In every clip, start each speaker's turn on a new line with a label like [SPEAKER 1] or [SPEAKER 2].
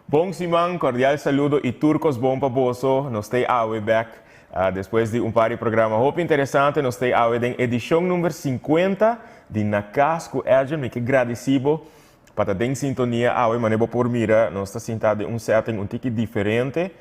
[SPEAKER 1] Bon siman, cordial saludo y tur cos bon pa boso. Nos ta awe back despues di un par di programa hopi interesante. Nos ta awe den edicion number 50 di Na Cas cu Edjean. Mi kier gradici bo pa ta den sintonia awe, manera bo por mira, nos ta sinta den un setting un tiki diferente,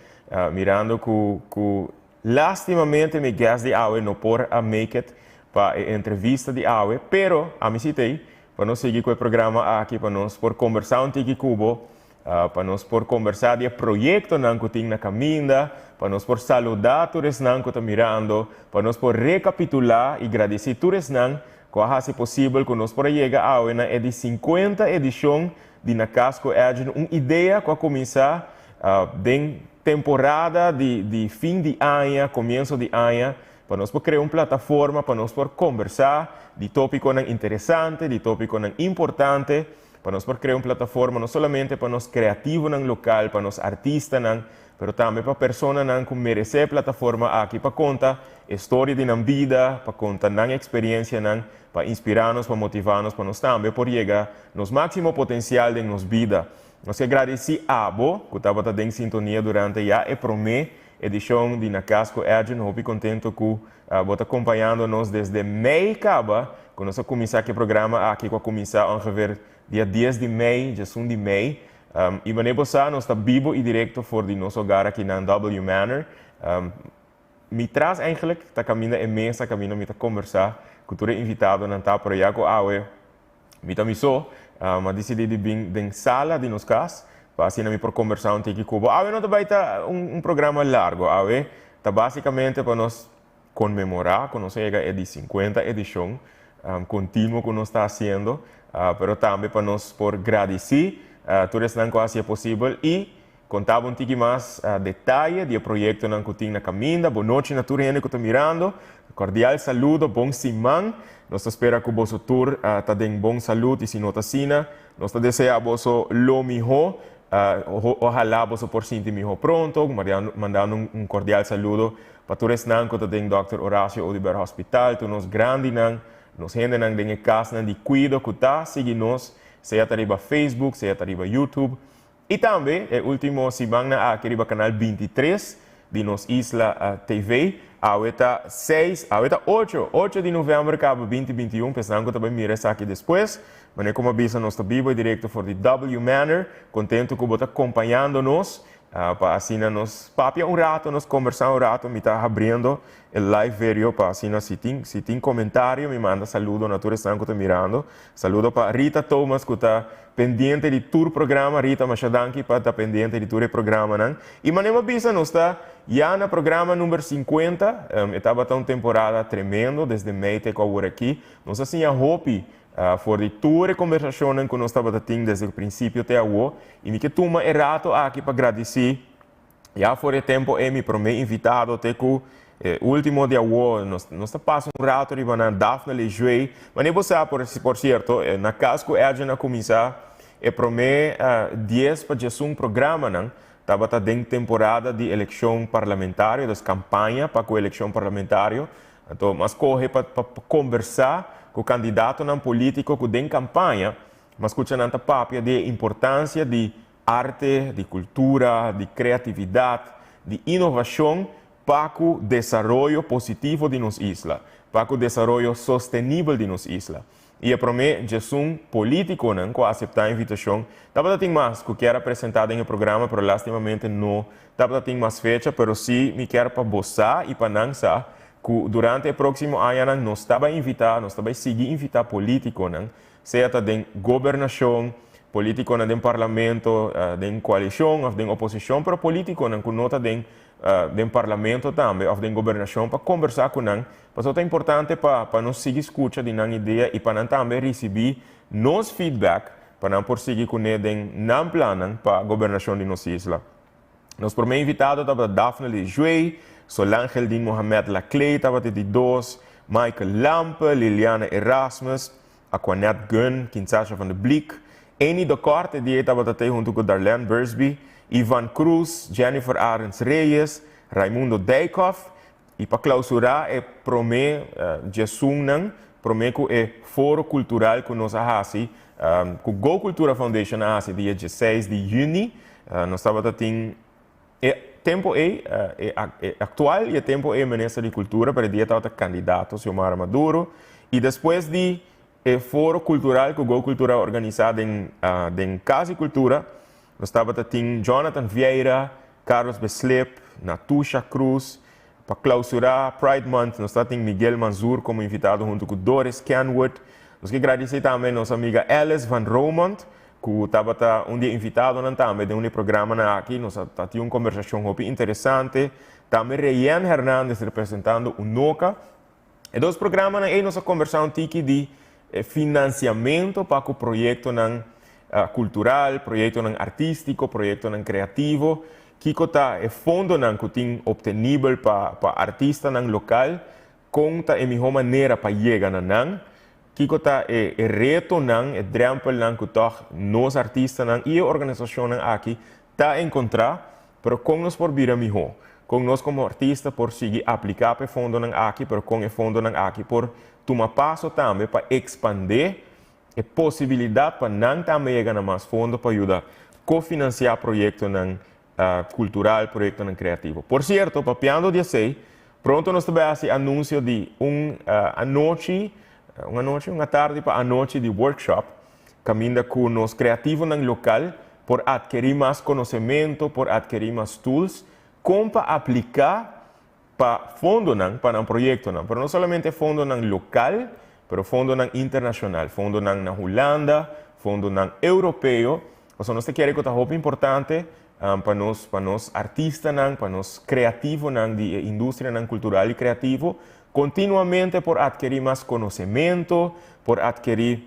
[SPEAKER 1] mirando cu lastimamente mi guest di awe no por a make it pa e entrevista di awe, pero ami si t'ey pa nos sigui cu e programa aki, pa nos por combersa un tiki cu bo, pa nos por combersa di proyectonan cu tin na caminda, pa nos por saluda tur esnan cu ta mirando, pa nos por recapitula y gradici tur esnan cu a haci posibel cu nos por yega awe na e di 50 edicion di Na Cas cu Edjean, un idea cu a cuminsa den temporada di fin di aña, comienso di aña, pa nos por crea un plataforma pa nos por combersa di topiconan interesante, di topiconan importante, pa nos por crea un plataforma no solamente pa nos creativonan local, pa nos artistanan, pero tambe pa personanan cu merece e plataforma aki pa conta historia di nan bida, pa conta nan experiencianan, pa inspira nos, pa motiva nos, pa nos tambe por yega nos maximo potencial den nos bida. Nos kier gradici abo cu tabata den sintonia durante ya e prome edicion di Na Cas cu Edjean. Hopi contento cu bo ta acompañando nos desde mei caba, cu nos a cuminsa e programa aki, cu a cuminsa ongeveer dia 10 di mei, 11 di mei. Y manera bo sa, nos ta bibo y directo for di nos hogar aki na W Manor. Mi tras eigenlijk, ta caminda e mesa, caminda mi ta combersa cu tur e invitadonan ta, pero ya cu awe mi ta mi so, a dicidi di bin den sala di nos cas, pa asina mi por combersa un tiki cu bo. Awe no ta bay ta un programa largo, awe ta basicamente pa nos conmemora cu nos yega e di 50 edicion continuo cu nos ta haciendo, pero tambe pa nos por gradici tur esnan cu a haci posibel y conta bo un tiki mas detaye di e proyectonan cu tin na caminda. Bon nochi na tur hende cu ta mirando. Cordial saludo, bon siman. Nos ta spera cu boso tur ta den bon salud y si no ta asina, nos ta desea boso lo miho. Ojalá boso por sinti miho pronto. Mandando un cordial saludo pa tur esnan cu ta den Dr. Horacio Oduber Hospital, tur nos grandinan, nos hendenan den e casnan di cuido cu ta sigui nos, sea ta riba Facebook, sea ta riba YouTube. Y tambe, e ultimo siman nan aki riba canal 23 di Nos Isla TV. Awe ta 6, awe ta 8, 8 di november caba 2021, pensando cu tambe mira esaki despues. Manera como bisa, nos ta bibo directo for di W Manor, contento cu bo ta acompañando nos, pa asina nos papia un rato, nos combersa un rato. Mi ta habriendo e live video pa asina si tin comentario, mi manda saludo na tur esnan cu ta mirando. Saludo pa Rita Thomas cu ta pendiente di tur programa. Rita, masha danki pa ta pendiente di tur programanan. Y manera bisa, nos ta ya na programa number 50. Tabata un temporada tremendo desde mei te awor aki. Nos a siña hopi for di tur conversacion cu nos tabata tin desde e principio te awor. Y mi kier tuma e rato aki pa gradici ya for e tempo e mi prome invitado te cu ultimo di awor. Nos ta pasa un rato riba na Daphne Lejué. Mas nem você, por cierto, Na Cas cu Edjean a cuminsa e prome 10 pa 11 programanan tabata den temporada di eleccion parlamentario, dus campaña pa e eleccion parlamentario. Anto, m'a scoge pa combersa cu candidatonan politico cu den campaña, m'a scucha nan ta papia di importancia di arte, di cultura, di creatividad, di innovacion pa e desaroyo positivo di nos isla, pa e desaroyo sostenibel di nos isla. Y e prome 11 politiconan cu a acepta e invitacion, tabata tin mas cu kier a presenta den e programa, pero lastimamente no tabata tin mas fecha, pero si mi kier pa bo sa y pa nan sa cu durante e proximo aña nos ta bay invita, nos ta bay sigui invita politiconan, sea ta den gobernacion, politiconan den parlamento, den coalicion of den oposicion, pero politiconan cu no ta den parlamento tambe of den gobernacion pa combersa cu nan, pasobra ta importante pa nos sigui scucha di nan idea y pa nan tambe ricibi nos feedback pa nan por sigui cu den nan plannan pa gobernacion di nos isla. Nos prome invitado tabata Daphne Lejué, Solangel Din Mohamed Laclé tabata di dos, Michael Lampe, Liliana Erasmus, Aquanet Gunn, Kinsasha van de Blik, Amy de Korte, di tabata hunto cu Darlene Bursby, Ivan Cruz, Jennifer Arends Reyes, Raimundo Dijkhoff, y pa clausura e prome 11nan, prome cu e foro cultural cu nos a hasi, cu Go Cultura Foundation a hasi dia 16 di juni. Nos tabatin e tempo ei, e aktual i e tempo ei minister di Kultura, pero e dia tabata kandidato Xiomara Maduro. I despues di e foro kultural ku Go Kultura a organisá den Kas di Kultura, nos tabatin Jonathan Vieira, Carlos Beslip, Natusha Cruz. Pa klousurá Pride Month, nos tabatin Miguel Manzur komo invitado huntu ku Doris Kenwood. Nos ke gradisí tambe nos amiga Alice van Romondt, ku tabata un di e invitadonan tambe den un di e programanan aki. Nos a tin un kombersashon hopi interesante. Tambe Reyen Hernandez representando UNOCA. E dos programanan ei nos a kombersá un tiki di finansiamentu pa ku proyektonan kultural, proyektonan artístiko, proyektonan kreativo. Kiko ta e fondonan ku tin optenibel pa pa artistanan lokal? Kon ta e mihó manera pa yega na nan? Kiko ta e e retonan, e drèmpelnan ku tòg nos artistanan i e organisashonnan aki ta enkontrá? Pero kon nos por bira mihó? Kon nos komo artista por sigui apliká pa e fondonan aki, pero kon e fondonan aki por tuma paso tambe pa ekspandé e posibilidat pa nan tambe yega na mas fondo pa yuda kofinansiá proyektonan kultural, proyektonan kreativo. Por sierto, papiando di esei, pronto nos ta bai hasi anunsio di un anochi, un anochi, un atardi pa anochi di workshop, kaminda ku nos kreativonan lokal por atkerí mas konosementu, por atkerí mas tools kon pa apliká pa fondonan pa nan proyektonan, pero no solamente fondonan lokal, pero fondonan internashonal, fondonan na Hulanda, fondonan europeo, pasobra nos ta kere ku ta hopi importante pa nos pa nos artistanan, pa nos kreativonan di e industrianan kultural i kreativo kontinuamente por atkerí mas konosementu, por atkerí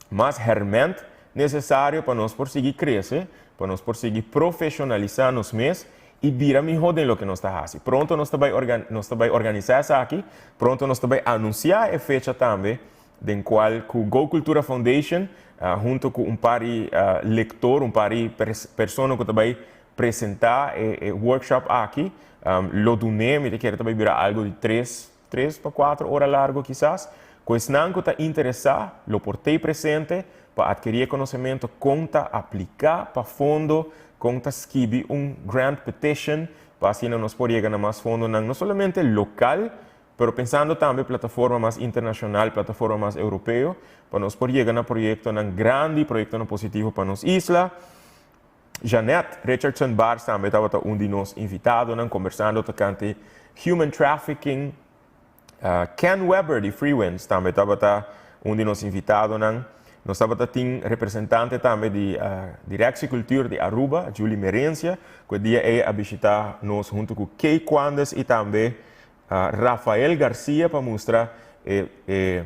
[SPEAKER 1] mas hèrmènt nesesario pa nos por sigui krese, pa nos por sigui profeshonalisá nos mes i bira mihó den loke nos ta hasi. Pronto nos ta bai nos ta bai organisá esaki, pronto nos ta bai anunsiá e fecha tambe den kual ku Go Cultura Foundation hunto ku un par di lektor, un par di persona ku ta bai presentá e workshop aki lo dun'é, mi ta kere ta bai bira algu di tres Tres pa kuater ora largo kisas, ku esnan ku ta interesá lo por tei presente pa atkerí e konosementu kon ta apliká pa fondo, kon ta skibi un grant petition pa asina nos por yega na mas fondonan no solamente lokal, pero pensando tambe plataforma mas internashonal, plataforma mas europeo, pa nos por yega na proyektonan grandi, proyektonan positivo pa nos isla. Jeanette Richardson Bars tambe tabata un di nos invitadonan kombersando tokante human trafficking. Ken Webber di Freewinds tambe tabata un di nos invitadonan. Nos tabata tin representante tambe di Directie Cultuur di Aruba, Julie Merencia, ku e dia ei a bishita nos huntu ku Kay Quandes i tambe Rafael Garcia pa mustra e e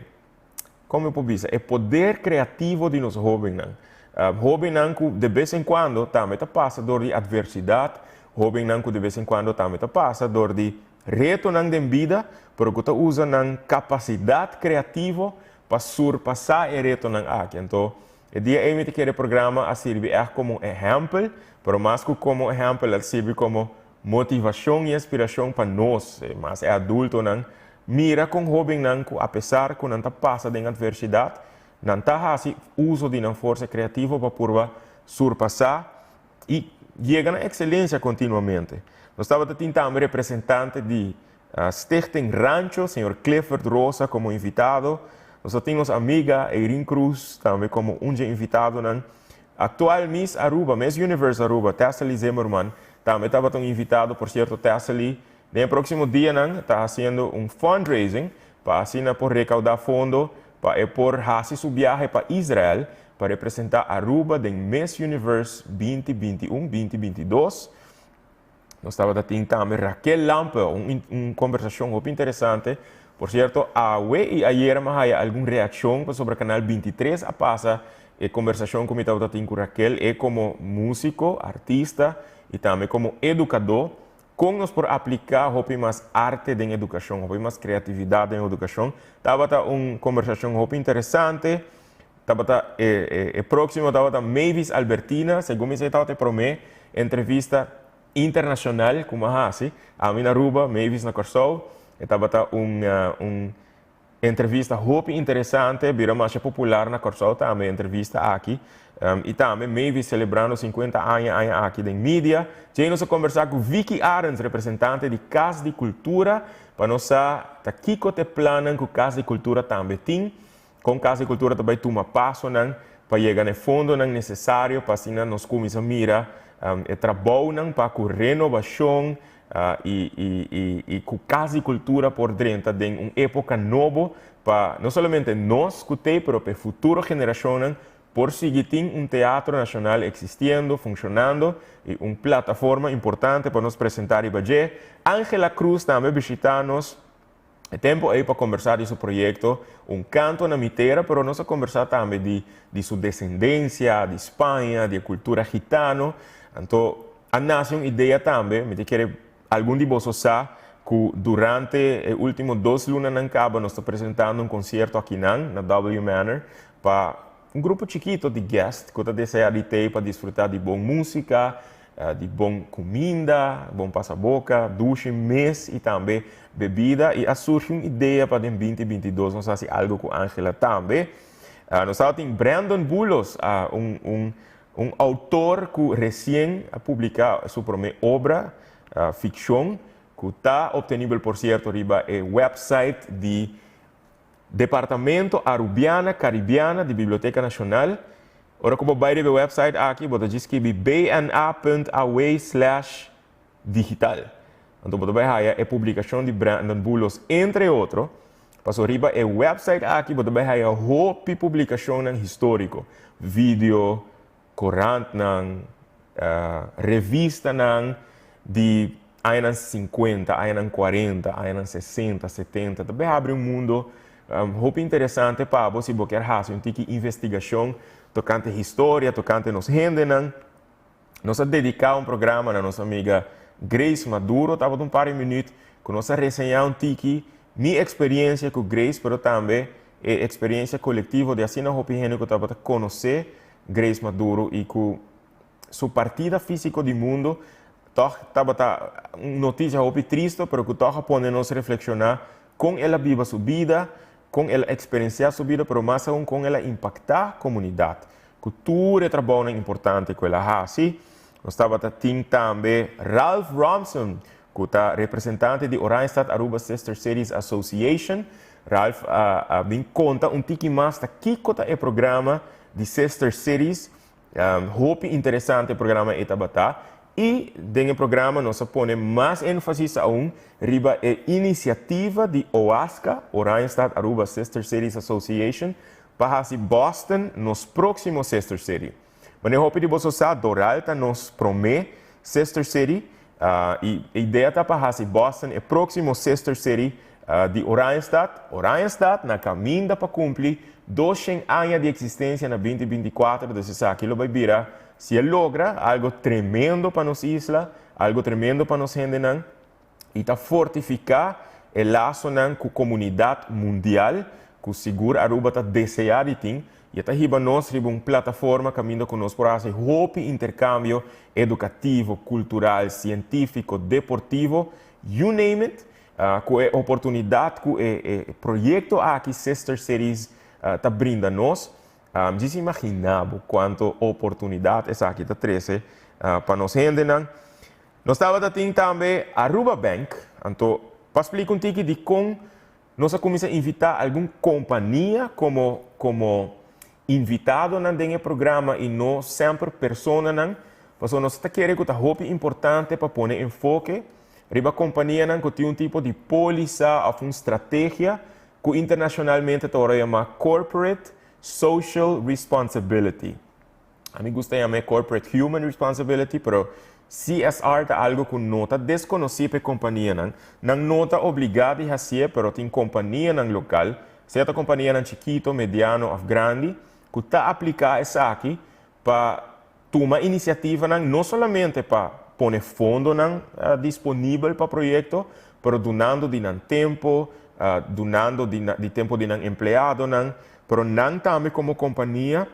[SPEAKER 1] Kon mi por bisa? E poder kreativo di nos hóbennan. Hóbennan ku de bes en kuando tambe ta pasa dor di atversidat, hóbennan ku de bes en kuando tambe ta pasa dor di retonan den bida, pero ku ta usa nan kapasidat kreativo pa surpasá e retonan aki. Anto, e dia ei mi ta kere e programa a sirbi ègt komo un ehèmpel, pero mas ku komo ehèmpel, el sirbi komo Motivashon i inspirashon pa nos, mas e adultonan, mira kon hóbennan ku apesar ku nan ta pasa den atversidat, nan ta hasi uso di nan forsa kreativo pa purba surpasá i yega na ekselensia kontinuamente. Nos tabata tin tambe representante di Stichting Rancho, señor Clifford Rosa komo invitado. Nos ta tin nos amiga Eirin Cruz tambe komo un dje invitadonan. Actual Miss Aruba, Miss Universe Aruba, Tessely Zimmerman, tambe tabata un invitado. Por cierto, Tessely den e proximo dianan ta haciendo un fundraising pa asina por recauda fondo pa e por haci su biahe pa Israel pa representa Aruba den Miss Universe 2021, 2022. Nos tabata tin tambe Raquel Lampe, un un conversacion hopi interesante. Por cierto, awe y ayera mi a haya algun reaccion pasobra Canal 23 a pasa e conversacion cu mi tabata tin cu Raquel, e como musico, artista y tambe como educador, con nos por aplica hopi mas arte den educacion, hopi mas creatividad den educacion. Tabata un conversacion hopi interesante. Tabata e e e próximo tabata Mavis Albertina, segun mi sa tabata e promé entrevista internashonal ku mi a hasi. Ami na Aruba, Mavis na Kòrsou. E tabata un un entrevista hopi interesante, bira masha popular na Kòrsou tambe e entrevista aki. Y tambe Mavis celebrando 50 aña aki den media. Djey nos a combersa cu Vicky Arens, representante di Cas di Cultura, pa nos sa ta kico ta e plannan cu Cas di Cultura tambe tin. Con Cas di Cultura tambe tuma pasonan pa yega na fondonan necesario pa asina nos cuminsa mira e trabounan pa cu renovacion y cu Cas di Cultura por drenta den un epoca nobo pa no solamente nos cu t'ey, pero pa futuro generacionnan por sigui tin un teatro nacional existiendo, funcionando y un plataforma importante pa nos presenta riba dje. Angela Cruz tambe a bishita nos e tempo ey pa combersa di su proyecto Un Canto na Mi Tera, pero nos a combersa tambe di su descendencia, di Spaña, di cultura gitano. Anto, a nace un idea tambe, mi ta kere algun di boso sa cu durante e ultimo 2 lunanan caba nos ta presentando un concierto aki na W Manor pa un grupo chikito di guest cu ta desea di t'ey pa disfruta di bon musica, di bon cuminda, bon pasaboca, dushi mes y tambe bebida. Y a surgi un idea pa den 2022 nos haci algo cu Angela tambe. Nos tin Brandon Bulos, un autor cu recien a publica su prome obra, ficcion, cu ta obtenibel, por cierto, riba e website di Departamento Arubiana Caribiana di Biblioteca Nacional. Ora cu bo bay e website aki, bo ta skirbi bna.aw/digital. Anto, bo ta bay haya e publicacion di Brandon Bulos, entre otro. Paso riba e website aki, bo ta bay haya hopi publicacion historico, video, corantnan, revistanan di aña 50, aña 40, aña 60, 70. Tambe habri un mundo hopi interesante pa bo si bo kier haci un tiki investigacion tocante historia, tocante nos hendenan. Nos a dedica un programa na nos amiga Grace Maduro, tabata un par di minuut, cu nos a reseña un tiki mi experiencia cu Grace, pero tambe e experiencia colectivo di asina hopi hende cu tabata conoce Grace Maduro y cu su partida fisico di mundo toch tabata un noticia hopi tristo, pero cu toch a pone nos reflexiona con el a biba su bida, con el a experiencia su bida, pero mas aun con el a impacta comunidad. Cultura e trabou importante cu el a haci. Nos tabata tin tambe Ralph Romson, cu ta representante di Oranjestad Aruba Sister Cities Association. Ralph a bin conta un tiki mas ta kico ta e programa di Sister Cities. Hopi interesante programa e tabata. Y den e programa nos a pone mas enfasis aun riba e iniciativa di OASCA, Oranjestad Aruba Sister Cities Association, pa haci Boston nos proximo Sister City. Manera hopi di boso sa, Doral ta nos prome Sister City y e idea ta pa haci Boston e proximo Sister City di Oranjestad. Oranjestad na caminda pa cumpli 200 aña di existencia na 2024, anto esaki lo bay bira, si e logra, algo tremendo pa nos isla, algo tremendo pa nos hendenan, y ta fortifica e lasonan cu comunidad mundial, cu sigur Aruba ta desea di tin, y ta hiba nos riba un plataforma caminda cu nos por haci hopi intercambio educativo, cultural, cientifico, deportivo, you name it, cu e oportunidad cu e proyecto aki Sister Cities ta brinda nos. Djis imagina cuanto oportunidad esaki ta trece pa nos hendenan. Nos tabata tin tambe Aruba Bank, anto pa splica un tiki di con nos a cuminsa invita algun compania como invitadonan den e programa y no semper personanan, paso nos ta kere cu ta hopi importante pa pone enfoke riba companianan cu tin un tipo di polisa of un strategia cu internacionalmente ta yama corporate social responsibility. Ami gusta yama corporate human responsibility, pero CSR ta algo cu no ta desconoci pa companianan, nan no ta obliga di haci, pero tin companianan local, sea companianan chikito, mediano of grandi, cu ta aplica esaki pa tuma iniciativanan no solamente pa pone fondonan disponibel pa proyecto, pero dunando di nan tempo, dunando di tempo di nan empleadonan, pero nan tambe como compania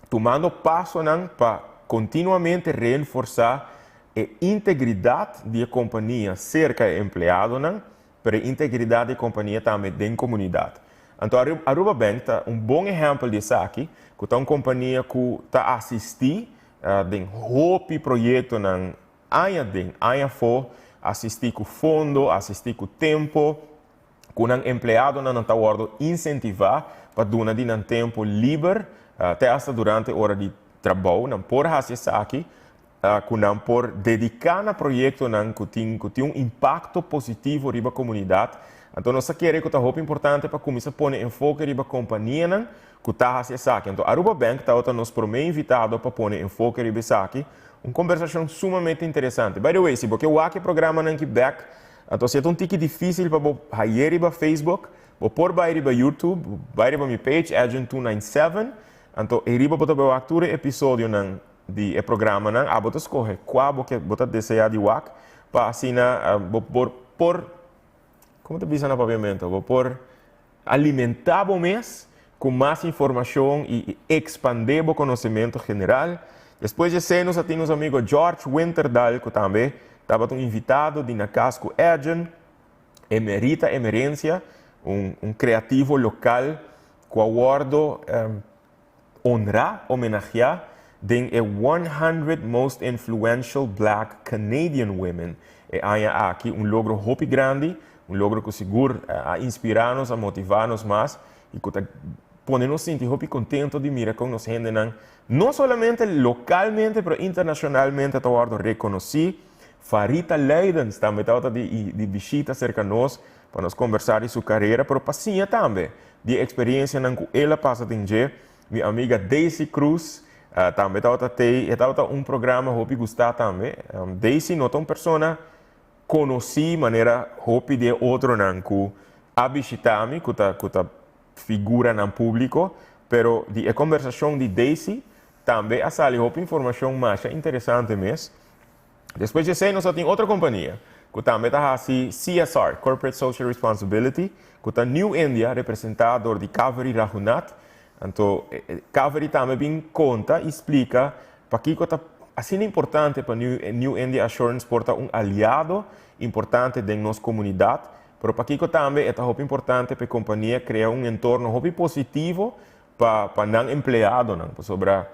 [SPEAKER 1] tumando pasonan pa continuamente reforsa e integridad di e compania cerca e empleadonan, pero e integridad di e compania tambe den comunidad. Anto Aruba Bank ta un bon ehempel di esaki, cu ta un compania cu ta asisti den hopi proyectonan aña den, aña afo, asisti cu fondo, asisti cu tempo, cu nan empleadonan ta wordo incentiva pa duna di nan tempo liber, te hasta durante ora di trabou, nan por haci esaki, cu nan por dedica na proyectonan cu tin un impacto positivo riba comunidad. Anto nos kier cu ta hopi importante pa cuminsa pone enfoke riba companianan cu ta haci esaki. Anto Aruba Bank ta nos prome invitado pa pone enfoke riba esaki. Un conversacion sumamente interesante. By the way, si bo kier wak e programanan aki back, anto si ta un tiki dificil pa bo haya riba Facebook, bo por bay riba YouTube, bay riba mi page Agent 297, anto riba bo ta wak tur episodionan di e programanan, abo ta scoge cua bo kier, bo ta desea di wak, pa asina bo por, con ta bisa na papiamento, bo por alimenta bo mes cu mas informacion y expande e conocimento general. Despues di esey, nos tin nos amigo George Winterdal, cu tambe tabata un invitado di Na Cas cu Edjean, Emerita Emerencia, un creativo local cu a wordo honra, homenagea den e 100 Most Influential Black Canadian Women. E aña aki, un logro hopi grandi, un logro cu sigur a inspira nos, a motiva nos mas y cu ta pone nos sinti hopi contento di mira con nos hendenan, no solamente localmente, pero internacionalmente ta wordo reconoci. Farita Leidens tambe tabata di bishita cerca nos pa nos conversa di su carera, pero pa siña tambe di experiencianan cu el a pasa den. Mi amiga Daisy Cruz tambe tabata tey, tabata un programa hopi gusta tambe. Daisy no ta un persona conoci manera hopi di otronan cu a bishita mi, cu ta figuranan publico, pero di e conversacion di Daisy tambe a sali hopi informacion mas interesante mes. Despues di esey, nos tin otro compania cu tambe ta CSR, Corporate Social Responsibility, cu ta New India, representa di Cavery Raghunat. Anto, Cavery tambe a bin conta y splica pakico ta asina importante pa New India Assurance por ta un aliado importante den nos comunidad, pero pakico tambe ta importante pa e compania crea un entorno hopi positivo pa nan empleadonan, pasobra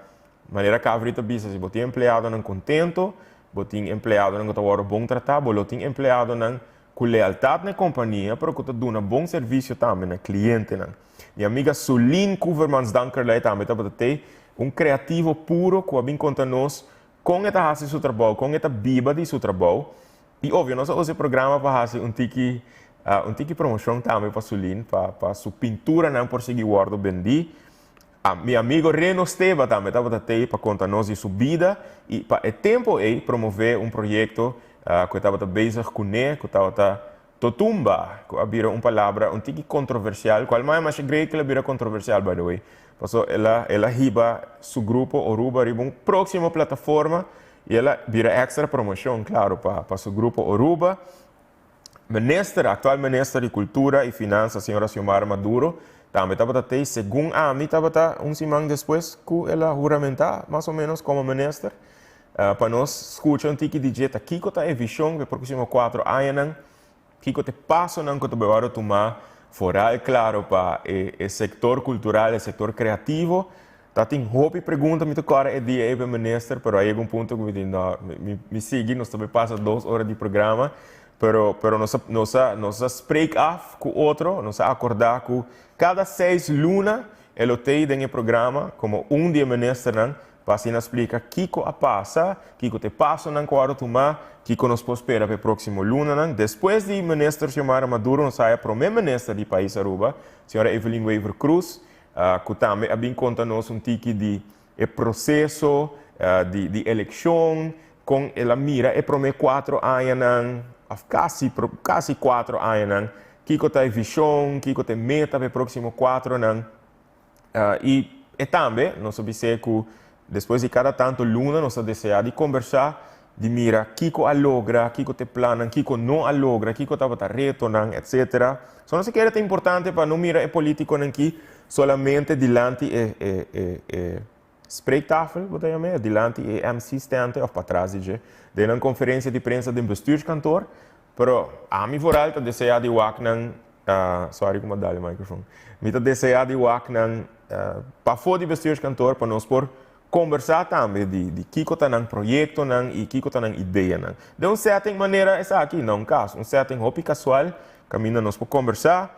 [SPEAKER 1] manera Cavery ta bisa, si bo tin empleadonan contento, bo tin empleadonan cu ta bon trata, bo tin empleadonan cu lealtad na compania, pero cu ta duna bon servicio tambe na clientenan. Mi amiga Solin Koevermans Dankerlei tambe tabata un creativo puro cu a bin conta nos con e ta haci su trabou, con e ta biba di su trabou. Y obvio, nos a usa e programa pa haci un tiki promocion tambe pa Solin, pa su pinturanan por sigui wordo bendi. Ah, mi amigo Reno Steba tambe tabata tey pa conta nos di su bida y pa e tempo ey promove un proyecto cu tabata bezig cune, cu tabata Totumba, cu a bira un palabra un tiki controversial, cual mas mas great cu el a bira controversial, by the way. Paso el a hiba su grupo Oruba riba un proximo plataforma y el a bira extra promocion, claro, pa su grupo Oruba. Minister, actual minister di Cultura y Finansa, señora Xiomara Maduro, tambe tabata tey, segun ami tabata un siman despues cu el a huramenta, mas o menos, como minister. Pa nos scucha un tiki di dje kico ta e vision pa e proximo 4 añanan, kico ta e pasonan cu ta bay tuma, vooral claro pa e sector cultural, e sector creativo. Ta tin hopi pregunta mi ta e dia ey minister, pero a yega un punto cu mi di, no, mi sigui, nos tambe pasa 2 ora di programa, pero nos a spreek af cu otro, nos a acorda cu cada 6 luna e lo tey den e programa como un di e ministernan pa asina splica kico a pasa, kico ta e pasonan cu a tuma, kico nos por spera pa e proximo lunanan. Despues di minister Xiomara Maduro, nos a haya prome minister di pais Aruba, señora Evelyn Wever Croes, cu tambe a bin conta nos un tiki di e proceso di eleccion, con el a mira e prome 4 añanan, casi 4 añanan, kico ta e vision, kico ta e meta pa e proximo 4 añanan. Y tambe nos a bisa cu despues di cada tanto luna nos ta desea di conversa, di mira kico a logra, kico ta e plan, kico no a logra, kico tabata retonan, etc. So nos kier ta importante pa no mira e politiconan aki solamente dilanti e spreektafel, bo ta yama, dilanti e MC stand of patras di dje, den un conferencia di prensa den bestuurskantoor, pero ami vooral ta desea di wak nan. Sorry ku mi a dal e microphone. Mi ta deseá di wak nan pafó di bestuurskantoor pa nos por kombersá tambe di kiko ta nan proyektonan i kiko ta nan ideanan. Den un setting manera esaki, na un kas, un setting hopi kasual kaminda nos por kombersá.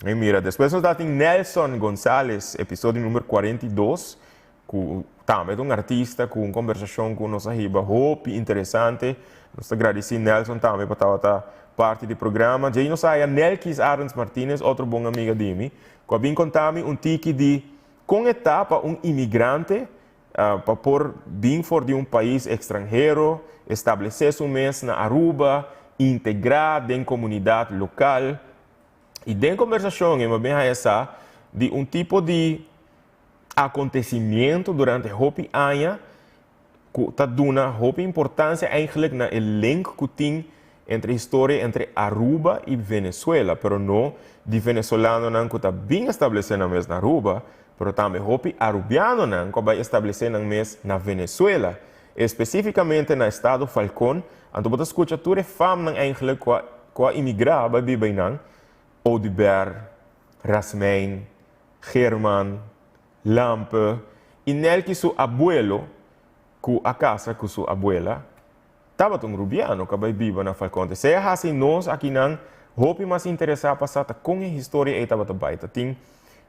[SPEAKER 1] I mira, despues nos ta tin Nelson Gonzalez, episodio number 42, ku tambe ta un artista ku un kombersashon ku nos a hiba hopi interesante. Nos ta gradisí Nelson tambe pa tabata parti di programa. Djei nos a haya Nelkis Arends Martinez, otro bon amiga di mi, ku a bin konta mi un tiki di kon e ta pa un imigrante pa por bin for di un pais ekstranhero, establesé su mes na Aruba, integrá den komunidat lokal. I den kombersashon e mi a bin haya sa di un tipo di akontesimiento durante hopi aña ku ta duna hopi importansia eigenlijk na e link ku tin entre historia entre Aruba i Venezuela, pero no di venezolanonan ku ta bin establesé nan mes na Aruba, pero tambe hopi arubianonan ku a bai establesé nan mes na Venezuela, espesífikamente na estado Falcón. Anto bo ta skucha tur e famnan eigenlijk ku a ku a imigrá bai biba einan, Oduber, Rasmijn, Geerman, Lampe i Nelky su abuelo ku a kasa ku su abuela tabata un rubiano ku a bai biba na Falcón. Esei a hasi nos akinan hopi mas interesá pa sa ta kon e historia ei tabata bai. Ta tin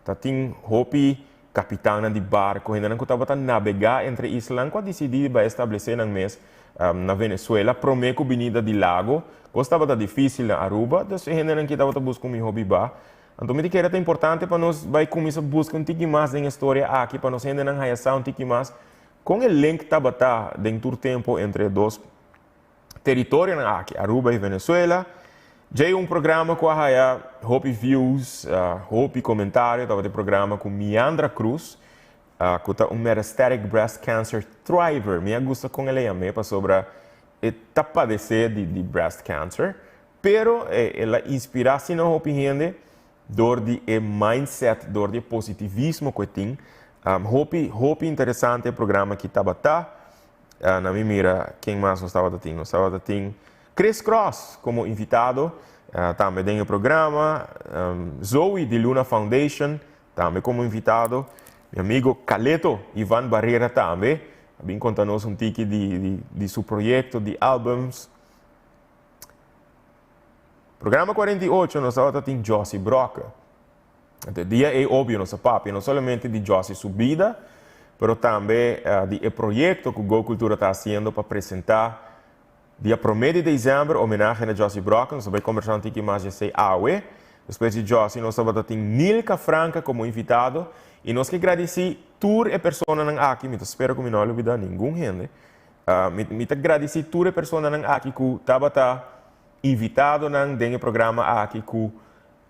[SPEAKER 1] ta tin hopi kapitannan di barko, hendenan ku tabata nabegá entre islanan ku a disidí di bai establesé nan mes na Venezuela promé ku binida di lago. Kos tabata difísil na Aruba, dus e hendenan ki tabata buska un mihó bibá. Anto mi ta kere ta importante pa nos bai kuminsá buska un tiki mas den e storia aki, pa nos hendenan haya sa un tiki mas kon e link tabata den tur tempu entre e dos teritorionan aki, Aruba i Venezuela. Djei un programa ku a haya hopi views, hopi komentario tabata e programa ku Miandra Cruz, ku ta un metastatic breast cancer thriver. Mi a gusta kon el a yam'é pasobra e ta padesé di breast cancer. Pero el a inspirá asina hopi hende dor di e mindset, dor di e positivismo ku e tin. Hopi, hopi interesante e programa aki tabata. Na mi mira ken mas nos tabata tin. Nos tabata tin Chris Cross komo invitado tambe den e programa. Zoe di Luna Foundation tambe komo invitado. Mi amigo Caleto Ivan Barrera tambe a bin konta nos un tiki di su proyekto di albums. Programa 48 nos tabata tin Jossy Brokke. Anto e dia ei obvio nos a papia no solamente di Jossy su bida, pero tambe di e proyecto cu Go Cultura ta haciendo pa presenta dia prome di december homenahe na Jossy Brokke. Nos ta bay combersa un tiki mas di esey awe. Despues di Jossy nos tabata tin Nilka Franca como invitado y nos ke gradici tur e personanan aki, mi ta spera cu mi no a lubida ningun hende. Mi ta gradisí tur e personanan aki ku tabata invitadonan den e programa aki ku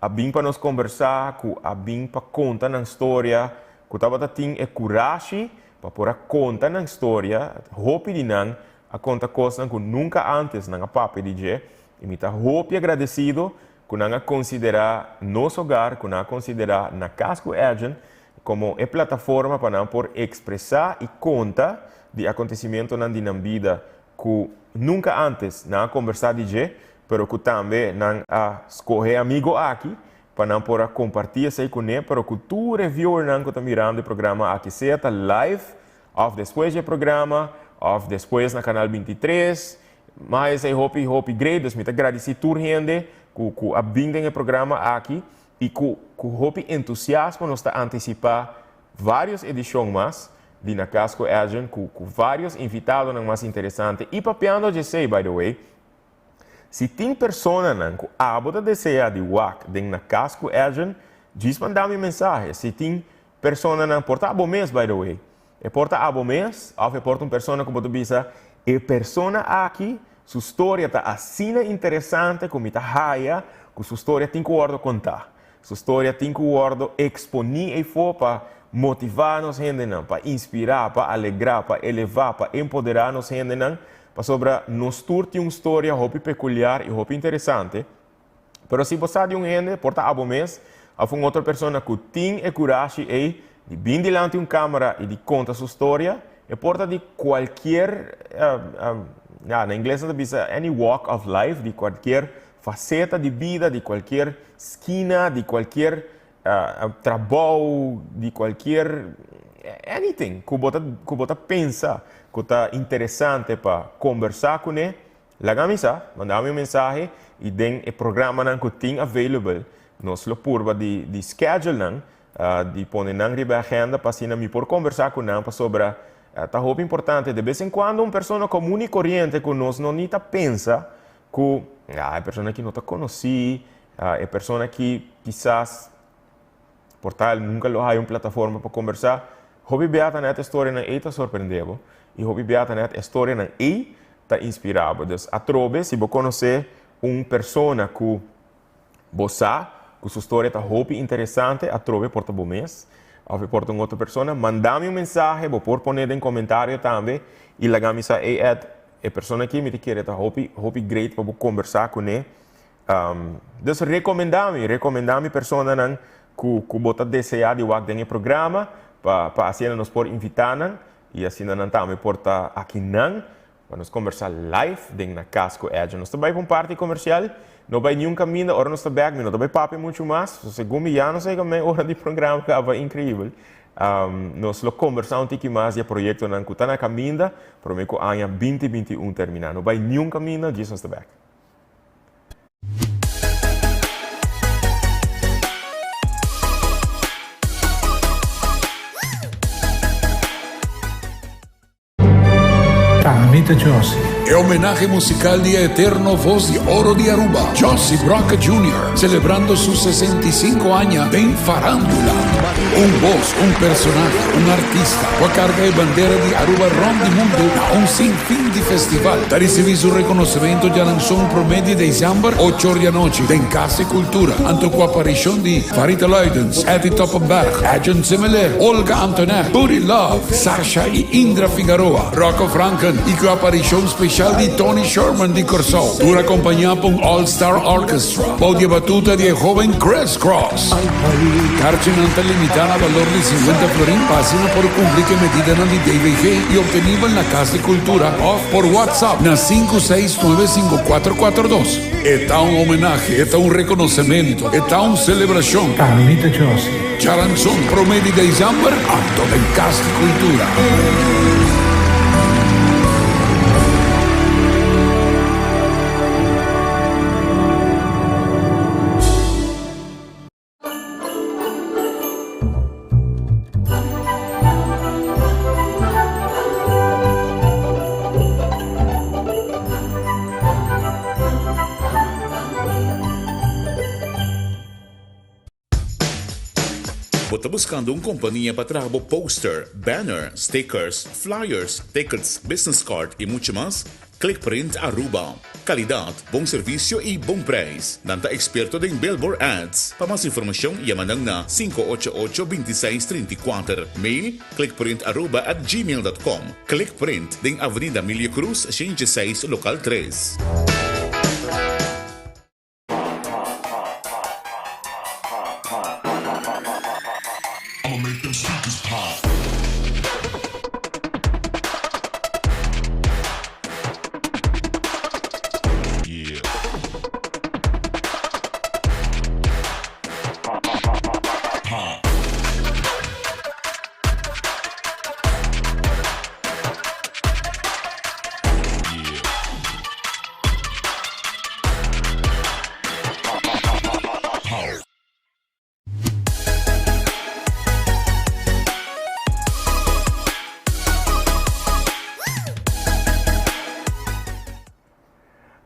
[SPEAKER 1] a bin pa nos kombersá, ku a bin pa konta nan storia, ku tabata tin e kurashi pa por a konta nan storia. Hopi di nan a konta kosnan ku nunka ántes nan a papia di dje i mi ta hopi agradesido ku nan a konsiderá nos hogar, ku nan a konsiderá Na Kas ku Edjean komo e plataforma pa nan por ekspresá i konta di akontesimentonan di nan bida ku nunka ántes nan a kombersá di dje, pero ku tambe nan a skohe e amigo aki pa nan por a kompartí esei kuné, pero ku tur e viewernan ku ta mirando e programa aki, sea ta live òf despues di e programa òf despues na Kanal 23. Ma esei hopi hopi great, dus mi ta gradisí tur hende ku ku a bin den e programa aki i ku ku hopi entusiasmo nos ta antisipá vários edishon mas di Na Cas ku Edjean ku ku vários invitadonan mas interesante i papiando dje esei by the way, si tin personanan ku abo ta deseá di wak den Na Cas ku Edjean djis manda mi mensahe, si tin personanan por ta abo mes by the way. E por ta abo mes òf e por ta un persona ku bo ta bisa, E persona aki su storia ta asina interesante ku mi ta haya ku su storia tin ku wòrdu kontá. Su storia tin ku wòrdu eksponí eifó pa motivá nos hendenan, pa inspirá, pa alegrá, pa elevá, pa empoderá nos hendenan, pasobra nos tur tin un storia hopi pekuliar i hopi interesante. Pero si bo sa di un hende, por ta abo mes of un otro persona cu tin e curashi ey di bin dilanti un camera y di conta su storia, e por ta di cualkier, ya, na ingles nan ta bisa any walk of life, di cualkier faceta di bida, di cualkier skina, di cualkier trabou, di cualkier anything cu bo ta cu bo ta pensa cu ta interesante pa combersa cune, laga mi sa, manda mi un mensahe y den e programanan cu tin available nos lo purba di di schedule nan, di pone nan riba e agenda pa asina mi por combersa cu nan pasobra ta hopi importante de bes en cuando un persona comun y coriente cu nos no ni ta pensa cu e persona aki no ta conoci, E persona aki kisas por ta el nunka lo haya un plataforma pa kombersá. Hopi bia ta nèt e storianan ei ta sorprendé bo i hopi bia ta nèt e storianan ei ta inspirá bo. Dus atrobe si bo konosé un persona ku bo sa ku su storia ta hopi interesante, atrobe por ta bo mes òf e por ta un otro persona, manda mi un mensahe, bo por pone den komentario tambe i laga mi sa, ey Ed, e persona aki mi ta kere ta hopi hopi great pa bo kombersá kuné. Dus recomenda mi, recomenda mi personanan cu cu bo ta desea di wak den e programa pa pa asina nos por invita nan y asina nan tambe por ta aki nan pa nos conversa live den Na Cas cu Edjean. Nos ta bay pa un parti comercial, no bay niun caminda, ora nos ta bek mi no ta bay papia mucho mas, so segun mi ya nos a yega mei ora di programa caba, increibel. Nos lo conversa un tiki mas di e proyectonan cu ta na caminda prome cu aña 2021 termina. No bay niun caminda, djis nos ta bek.
[SPEAKER 2] Ami ta Jossy.
[SPEAKER 3] E homenahe musical di e eterno voz di oro di Aruba, Jossy Brokke Junior, celebrando su 65 aña den farandula. Un voz, un personahe, un artista cu a carga e bandera di Aruba rond di mundo na un sinfin di festival. Ta ricibi su reconocimento djaranson prome di december, ocho or di anochi, den Cas di Cultura, anto cu aparicion di Farita Luidens, Eddy Toppenberg, Edjean Semeleer, Olga Antonet, Buddy Love, Sasha y Indra Figaroa, Rocco Franken y cu aparicion special di Tony Sherman di Corsou, tur acompaña pa un All Star Orchestra, bou di e batuta di e hoben Chris Cross. Karchinan ta limitá na balor di 50 florin pa asina por kumpli ku e medidanan di DVG i optenibel na Kas di Kultura òf por WhatsApp na 5695442. E ta un homenahe, e ta un rekonosementu, e ta un selebrashon.
[SPEAKER 2] Carlita Josie.
[SPEAKER 3] Djaranson promé di desèmber, anto den Kas di Kultura.
[SPEAKER 4] Bo ta buscando un compania pa traha bo poster, banner, stickers, flyers, tickets, business card y mucho mas? Clickprint Aruba. Calidad, bon servicio y bon prijs. Nan ta experto den billboard ads. Pa mas informacion yama nan na 588 26 34. Mail, clickprintaruba at gmail dot com. Clickprint, den Avenida Emilio Cruz, 106, local tres.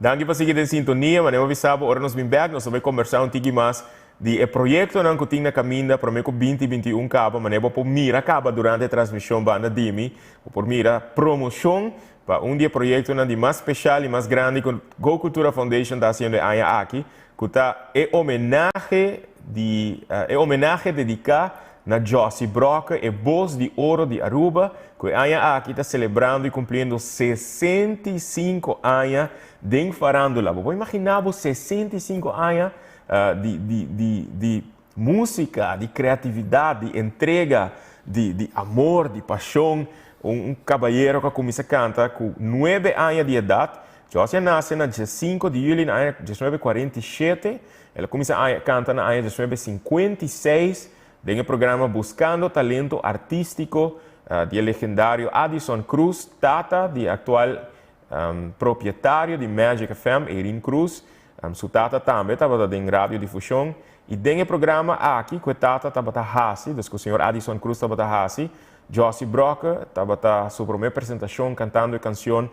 [SPEAKER 1] Danki pa sigui den sintonia. Manera bo bisa bo, ora nos bin bek, nos ta bai kombersá un tiki mas di e proyektonan ku tin na kaminda promé ku binti 21 kaba. Manera bo por mira kaba durante e transmishon banda di mi, bo por mira promoshon Pa un di e proyectonan di mas special y mas grandi cu Go Cultura Foundation ta haciendo e aña aki, cu ta e homenahe di e homenahe dedica na Jossy Brokke, e bos di oro di Aruba, cu e aña aki ta celebrando y cumpliendo 65 aña den farandula. Bo por imagina bo 65 aña di di di di Músika, di kreatividat, di entrega, di di amor, di pashon. Un un kabayero ku a kuminsá kanta ku nuebe aña di edat. Jossy a nace na 5 di juli na aña 1947. El a cuminsa canta na aña 1956 den e programa Buscando Talento Artistico di legendario Addison Cruz, tata di actual propietario di Magic FM, Irene Cruz. Su tata tambe tabata den radiodifusion. Y den e programa aki, cu tata tabata hasi, dus cu señor Addison Cruz tabata hasi, Jossy Brokke tabata su prome presentacion cantando e cancion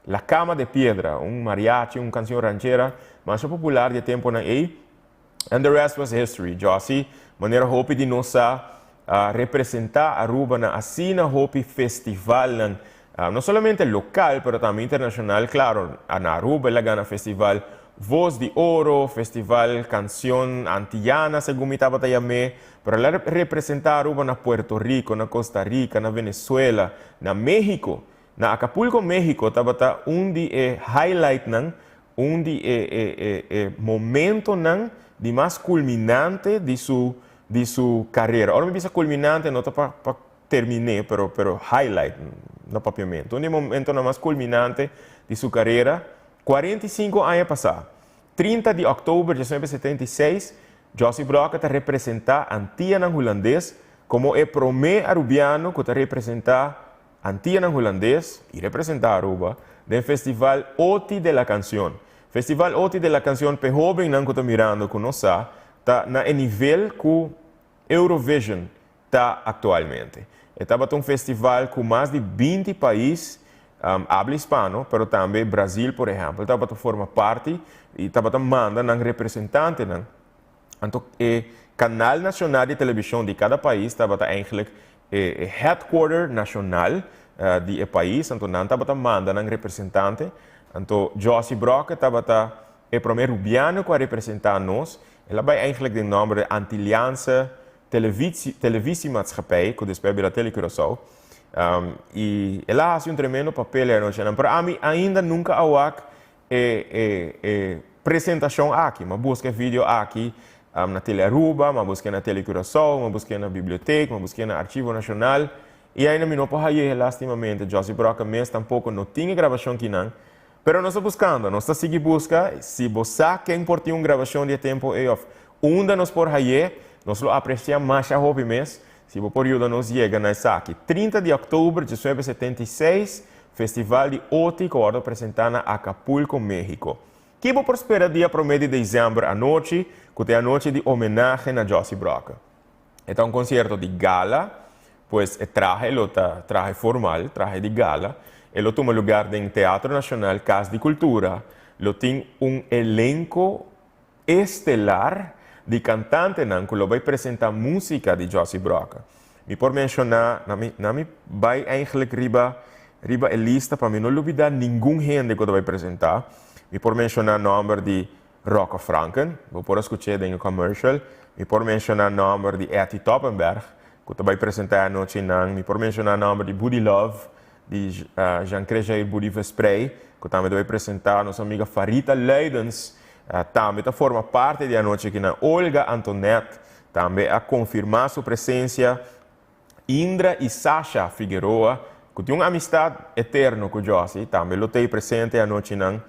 [SPEAKER 1] La Cama de Piedra, un mariachi, un cancion ranchera, mas popular di temponan ey. And the rest was history. Jossy, manera hopi di nos a representa Aruba na asina hopi festival, no solamente local, pero tambe internacional. Claro, na Aruba el a gana Festival Voz de Oro, Festival Canción Antillana, segun mi tabata yam'e, pero el a representa Aruba na Puerto Rico, na Costa Rica, na Venezuela, na Mexico. Na Acapulco, Mexico, tabata un di e highlight nan, un di e momentonan di mas culminante di su carera. Ora mi bisa culminante, no pa termina, pero highlight, no papiamento. Un di e momentonan mas culminante di su carera, 45 aña pasa. 30 di october di 1976, Jossy Brokke ta representa Antia Hulandes como e prome arubiano cu ta representa Antia Hulandes y representa Aruba den Festival Oti de la Canción. Festival Oti de la Canción, pa hobennan cu ta mirando cu nos ta na nivel cu Eurovision ta actualmente. Tabata un festival cu mas di 20 pais habla hispano, pero tambe Brasil, por ehempel, tabata forma parti y tabata manda nan representantenan. Anto, e canal nacional di television di cada pais tabata eigenlijk e headquarter nacional di e pais, anto nan tabata manda nan representante. Anto, Jossy Brokke tabata e prome arubiano cu a representa nos. El a bay eigenlijk den nomber di Antilliaanse Televisiemaatschappij, cu despues a bira Tele Curaçao. Y el a haci un tremendo papel anochi. Pero ami ainda nunca a wak e presentacion aki. M'a busca video aki na Tele Aruba, m'a busca na Tele Curaçao, m'a busca na biblioteca, m'a busca na Archivo Nacional. Y ainda mi no por haya, lastimamente. Jossy Brokke mes tampoco no tin grabacion akinan. Pero nos ta buscando, nos ta sigui busca. Si bo sa ken por tin un grabacion di e tempo ey of unda nos por haya, nos lo aprecia mas hopi mes. Si bo por yuda nos yega na esaki. 30 di october di 1976, Festival di Oti, cu a presenta na Acapulco, Mexico. Kico por spera dia 1 di december anochi, cu ta e anochi di homenahe na Jossy Brokke. Ta un concierto di gala, pues e trahe lo ta trahe formal, trahe di gala. E lo tuma luga na Teatro Nacional, Cas di Cultura. Lo tin un elenco estelar di cantantenan cu lo bay presenta musica di Jossy Brokke. Mi por menciona, na mi bay eigenlijk riba e lista pa mi no lubida ningun hende cu bay presenta. Mi por menciona nomber di Rocco Franken, bo por scucha den commercial. Mi por menciona nomber di Etty Toppenberg, cu bay presenta anochinan. Mi por menciona nomber di Buddy Love, di Jean-Claude Jair Buddy Vesprey, cu tambe bay presenta. Nos amiga Farita Leidens, tambe ta forma parti di e anochi akinan. Olga Antoinette tambe a confirma su presencia. Indra y Sasha Figueroa, cu tin un amistad eterno cu Jossy, tambe lo ta presente anochinan.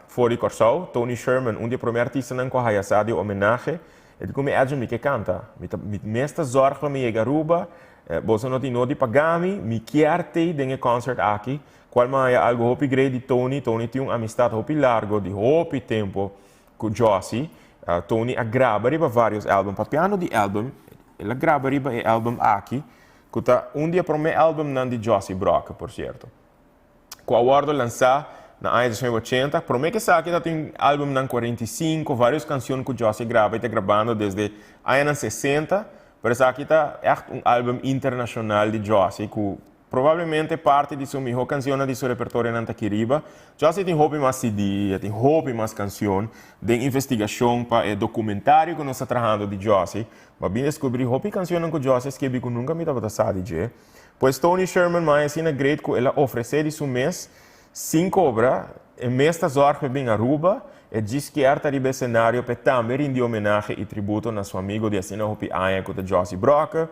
[SPEAKER 1] For di Corsou, Tony Sherman, un di e prome artistanan cu a haya sa di homenahe, e di cu mi Edjean, mi kier canta. Mi mes ta zorg pa mi yega Aruba, bo no tin nodi paga mi, mi kier ta den e concert aki, cual m'a haya algo hopi great di Tony. Tony tin un amistad hopi largo, di hopi tempo cu Jossy. Tony a graba riba varios album, papiando di album, el a graba riba e album aki, cu ta un di e prome albumnan di Jossy Brokke, por cierto. Cu a wordo lansa na aña 1980, prome cu esaki tin albumnan 45, varios cancion cu Jossy a graba y ta grabando desde aña 60, pero esaki ta echt un album internacional di Jossy, cu probablemente parti di su miho cancion di su repertorio nan ta aki riba. Jossy tin hopi mas CD, tin hopi mas cancion, den investigacion pa e documentario cu nos ta trahando di Jossy, m'a bin descubri hopi cancion cu Jossy a skirbi cu nunca mi tabata sa di dje. Pues Tony Sherman m'a haya asina great cu el a ofrece di su mes sin cobra, e mes ta zorg pa bin Aruba, e djis kier ta riba scenario pa tambe rindi homenahe y tributo na su amigo di asina hopi aña cu ta Jossy Brokke.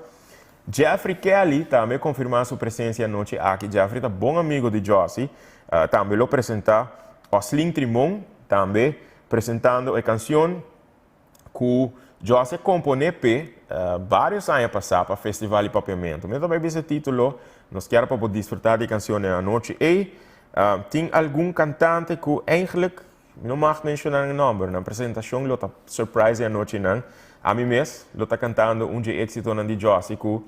[SPEAKER 1] Jeffrey Kelly tambe a confirma su presencia anochi aki. Jeffrey ta bon amigo di Jossy, tambe lo presenta. Oslin Trimon tambe presentando e cancion cu Jossy a compone p'e varios aña pasa pa Festival di Papiamento. Mi no ta bay bisa e titulo, nos kier pa bo disfruta di e cancion den anochi ey. Tin algun cantante cu eigenlijk mi no mag menciona nan nomber, nan presentacion lo ta surprise e anochinan. Ami mes lo ta cantando un dje exitonan di Jossy cu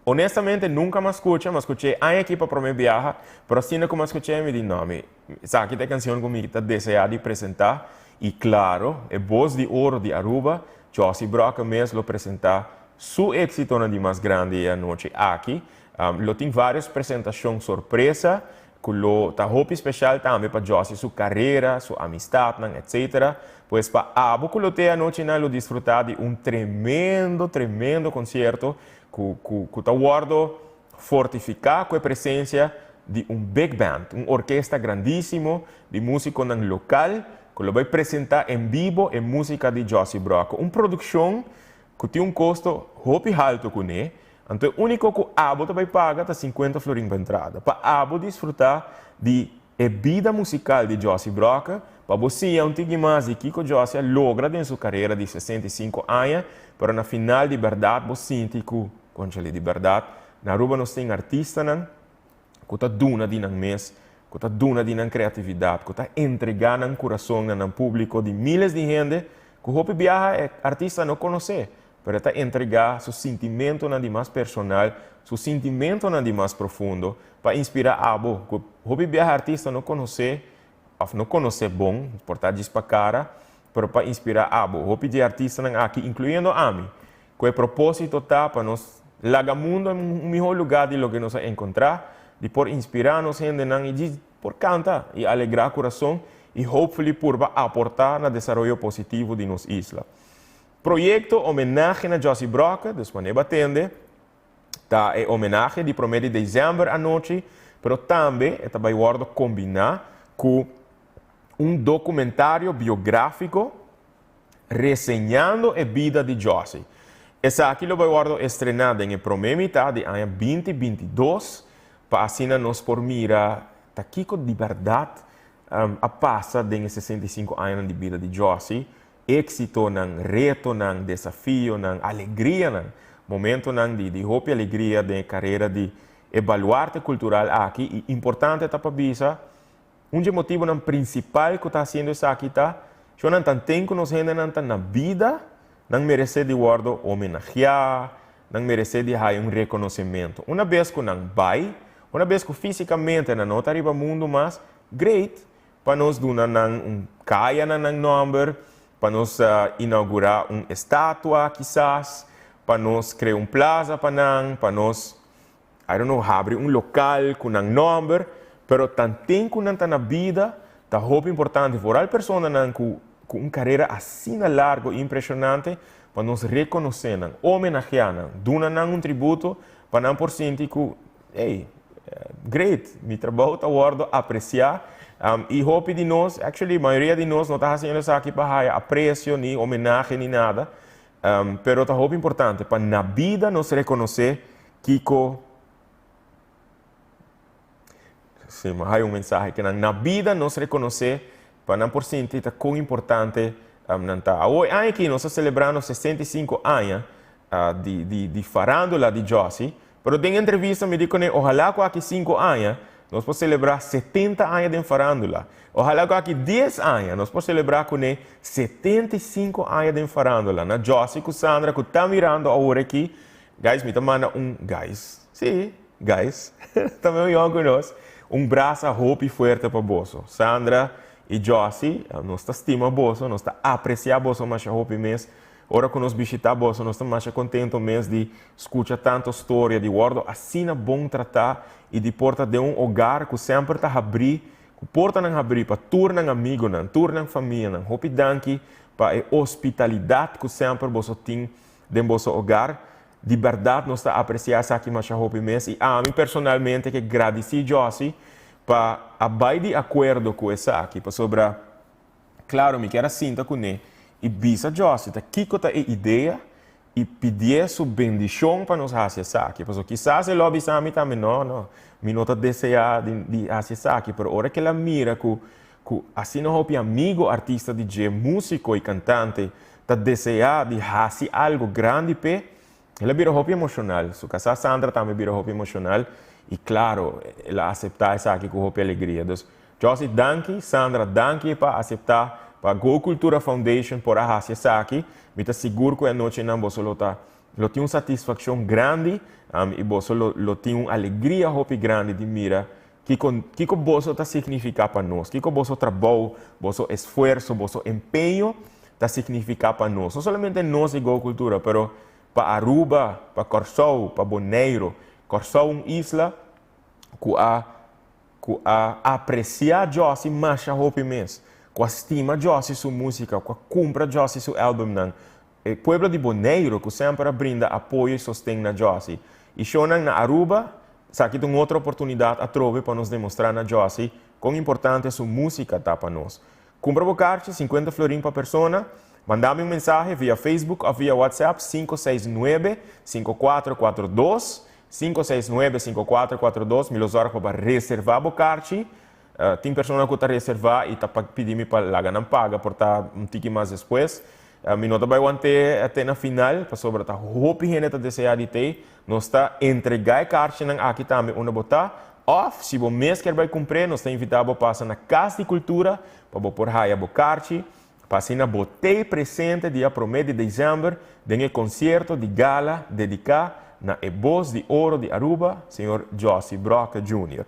[SPEAKER 1] Honestamente nunca m'a scucha, m'a scuch'é aña aki pa prome biaha, pero asina cu m'a scuch'é mi di no, mi esaki ta e cancion cu mi ta desea di presenta y claro e voz di oro di Aruba, Jossy Brokke mes lo presenta su exitonan di mas grandi e anochi aki. Lo tin varios presentacion sorpresa cu lo ta hopi special tambe pa Jossy su carera, su amistadnan etc. Pues pa abo cu lo t'e anochinan lo disfruta di un tremendo, tremendo concierto cu cu cu ta wordo fortifica cu e presencia di un big band, un orkesta grandisimo di musiconan local cu lo bay presenta en bibo e musica di Jossy Brokke. Un produccion cu tin un costo hopi halto cune, anto e unico cu abo ta bay paga ta cincuenta florin pa entrada. Pa abo disfruta di E bida musical di Jossy Brokke, pa bo siña un tiki mas di kiko Jossy a logra den su carera di 65 aña, pero na final di berdad bo sinti cu, conchale di berdad, na Aruba nos tin artistanan cu ta duna di nan mes, cu ta duna di nan creatividad, cu ta entrega nan curason na nan publico di miles di hende cu hopi biaha e artista no conoce, Pero e ta entregá su sintimentonan di mas personal, su sintimentonan di mas profundo, pa inspirá abo, ku hopi biaha artista no konosé òf no konosé bon, por ta djis pa kara, pero pa inspirá abo. Hopi di e artistanan aki, inkluyendo ami, ku e propósito ta pa nos laga mundo un mihó lugá di loke nos a enkontrá, di por inspirá nos hendenan i djis por kanta i alegrá kurason i hopefully purba aportá na desaroyo positivo di nos isla. Proyekto Homenahe na Jossy Brokke, dus wanneer bo a tende, ta e homenahe di promé di desèmber anochi, pero tambe e ta bai wòrdu kombiná ku un dokumentario biográfiko reseñando e bida di Jossy. Esaki lo bai wòrdu estrená den e promé mitá di aña 2022 pa asina nos por mira ta kiko di bèrdat a pasa den e 65 añanan di bida di Jossy. Éksitonan, retonan, desafionan, alegrianan, momentonan di di hopi alegria den e karera di e baluarte kultural aki i importante ta pa bisa, un dje motibunan prinsipal ku ta hasiendo esaki ta, shonnan tanten ku nos hendenan ta na bida, nan meresé di wòrdu homenageá, nan meresé di haya un rekonosementu. Una bes ku nan bai, una bes ku físikamente nan no ta riba mundu mas, great, Pa nos duna nan un kaya na nan nòmber, pa nos inaugurá un estatua kisas, pa nos krea un plaza pa nan, pa nos, I don't know, habri un lokal ku nan nòmber, pero tanten ku nan ta na bida, ta hopi importante, vooral personanan ku ku un karera asina largo i impreshonante, pa nos rekonosé nan, homenageá nan, duna nan un tributo, pa nan por sinti ku, Hey, great, mi trabou ta wordo aprecia y hopi di nos, actually mayoria di nos no ta haciendo esaki pa haya aprecio ni homenahe ni nada, pero ta hopi importante pa na bida nos reconoce kico, si, mi a haya un mensahe kinan, na bida nos reconoce pa nan por sinti ta con importante nan ta. Awo e aña aki nos ta celebrando 65 aña di farandula di Jossy, pero den entrevista mi di kuné ohalá ku aki sinku aña nos por selebrá 70 aña den farandula. Ohalá ku aki 10 aña nos por selebrá kuné 75 aña den farandula. Na Jossy ku Sandra ku ta mirando awor aki, guys mi ta manda un, guys, sí, guys, ta medio yòn ku nos, un brasa hopi fuerte pa boso. Sandra i Jossy, nos ta stima boso, nos ta apresiá boso masha hopi mes. Ora ku nos bishitá boso, nos ta masha kontentu mes di skucha tantu storia, di wòrdu asina bon tratá i di por ta den un ogar ku semper ta habrí, ku portanan habrí pa tur nan amigunan, tur nan famianan. Hopi danki pa e ospitalidat ku semper boso tin den boso ogar. Di bèrdat nos ta apresiá esaki masha hopi mes i ami personalmente ke gradisí Jossy pa a bai di akuerdo ku esaki, pasobra Claro, mi kier a sinta cuné i bisa Jossy ta kico ta e idea i pidié su bendicion pa nos haci esaki. Pasobra kisas e lo a bisa mi tambe, no, no, mi no ta desea di, di haci esaki. Pero ora cu el a mira cu, Ku asina hopi amigo artista di dje, músiko i kantante, ta deseá di hasi algu grandi p'e, el a bira hopi emoshonal. Su kasá Sandra tambe bira hopi emoshonal i klaro, el a aseptá esaki ku hopi alegria. Dus, Jossy danki, Sandra danki pa aseptá pa Go Cultura Foundation por a hasi esaki. Mi ta sigur ku e anochinan boso lo ta lo tin un satisfakshon grandi i boso lo lo tin un alegria hopi grandi di mira Kiko, kiko boso ta signifiká pa nos? Kiko boso trabou, boso esfuerso, boso empeño ta signifiká pa nos? No solamente nos di Go Cultura, pero pa Aruba, pa Kòrsou, pa Boneiru. Kòrsou un isla ku a ku a apresiá Jossy masha hopi mes, ku a stima Jossy su músika, ku a kumpra Jossy su álbumnan. E pueblo di Boneiru ku semper a brinda apoyo i sosten na Jossy. I shownan na Aruba, esaki ta un otro oportunidat atrobe pa nos demostrá na Jossy kon importante su músika ta pa nos. Kumpra bo karchi, 50 florin pa persona. Manda mi un mensahe via Facebook òf via WhatsApp 569 5442, 569 5442. Mi lo zòrg pa bo reservá bo karchi. Tin persona ku ta reservá i ta pidi mi pa laga nan paga por ta un tiki mas despues. Mi no ta bai want'é te na final pasobra ta hopi hende ta deseá di t'ei. Nos ta entregá e karchinan aki tambe unda bo ta. Òf si bo mes kier bai kumpr'é nos ta invitá bo pasa na Kas di Kultura pa bo por haya bo karchi pa asina bo t'ei presente dia promé di desèmber den e konsierto di gala dediká na e bos di oro di Aruba, señor Jossy Brokke Junior.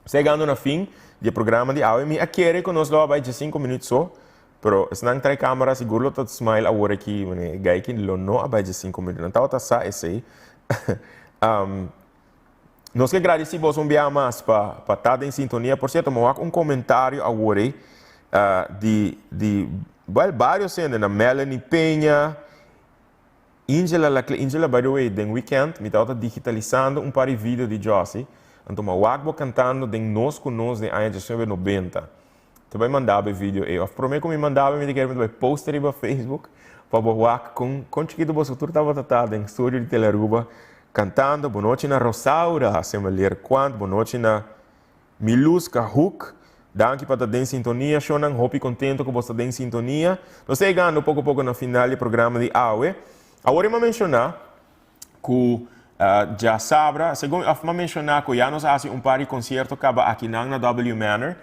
[SPEAKER 1] Segando na fin di e programa di awe, mi a kere ku nos lo a bai 15 minüt so, pero esnan trae kamera sigur lo ta smile awor aki, mane e guy ki lo no a bai 15 minüt, nan tabata sa esei. Nos ke gradisí boso un biaha mas pa pa ta den sintonia. Por sierto, mi wak un komentario awor ei di di, well, varios hende, na Melanie Peña, Ingela Laclé, Ingela by the way den weekend mi tabata digitalisando un par di video di Jossy, anto mi a wak bo cantando den Nos cu Nos den aña 1990. Ta bay manda bo e video ey of prome cu mi manda bo mi ta kere mi ta bay post riba Facebook pa bo wak con con chikito boso tur tabata ta den studio di Telearuba cantando. Bonochi na Rosaura Semeleer Quant, bonochi na Miluska Hoek, danki pa ta den sintonia shownan, hopi contento cu bo sta den sintonia. Nos ta yegando poco poco na final di programa di awe. Awor mi a menciona cu djasabra, segun of mi a menciona cu ya nos a haci un par di concierto caba akinan na W Manor.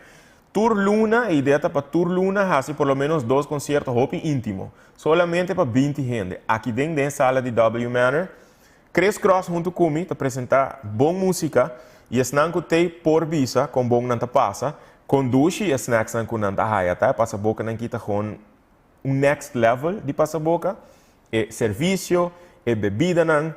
[SPEAKER 1] Tur luna, e idea ta pa tur luna haci por lo menos dos concierto hopi intimo, solamente pa 20 hende, aki den den sala di W Manor. Chris Cross huntu ku mi ta presentá bon músika i esnan ku t'ei por bisa kon bon nan ta pasa, kon dushi e snacksnan ku nan ta haya ta, e pasabokanan ki ta gewoon un next level di pasaboka, e servisio, e bebidanan,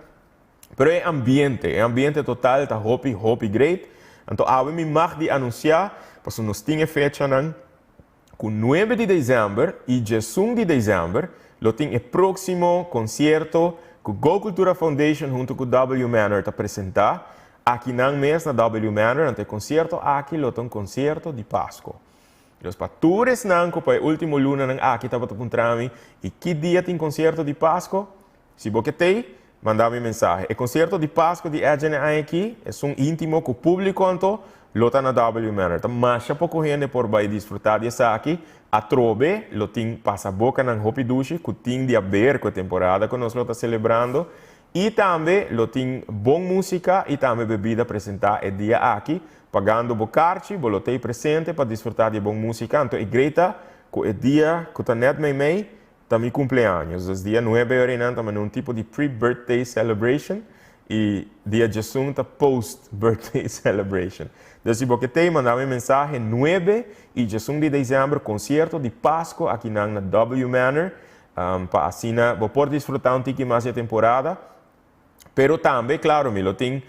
[SPEAKER 1] pero e ambiente, e ambiente total ta hopi hopi great. Anto awe mi mag di anunsiá pasobra nos tin e fechanan. Ku nuebe di desèmber i djesun di desèmber lo tin e próksimo konsierto ku Go Cultura Foundation huntu ku W Manor ta presentá akinan mes na W Manor. Anto e konsierto aki lo ta un konsierto di Pasko. Dios pa tur esnan ku pa e último lunanan aki tabata puntra mi i ki dia tin konsierto di Pasko? Si bo ke t'ei, manda mi mensahe. E konsierto di Pasku di Edgen e aña aki, esun íntimo ku públiko anto, lo ta na W Manor. Ta masha poko hende por bai disfrutá di esaki. Atrobe lo tin pasabokanan hopi dushi ku tin di aber ku e temporada ku nos lo ta selebrando. I tambe lo tin bon músika i tambe bebida presentá e dia aki. Pagando bo karchi, bo lo t'ei presente pa disfrutá di e bon músika. Anto e greta ku e dia ku ta nèt meimei, Ta mi cumpleaños, dus dia nuebe ora einan ta manda un tipo di pre-birthday celebration y dia djesun ta post-birthday celebration. Dus si bo ke tei manda mi mensahe nuebe y djesun di december concierto di Pasco akinan na W Manor pa asina bo por disfruta un tiki mas di e temporada. Pero tambe, claro, mi lo tin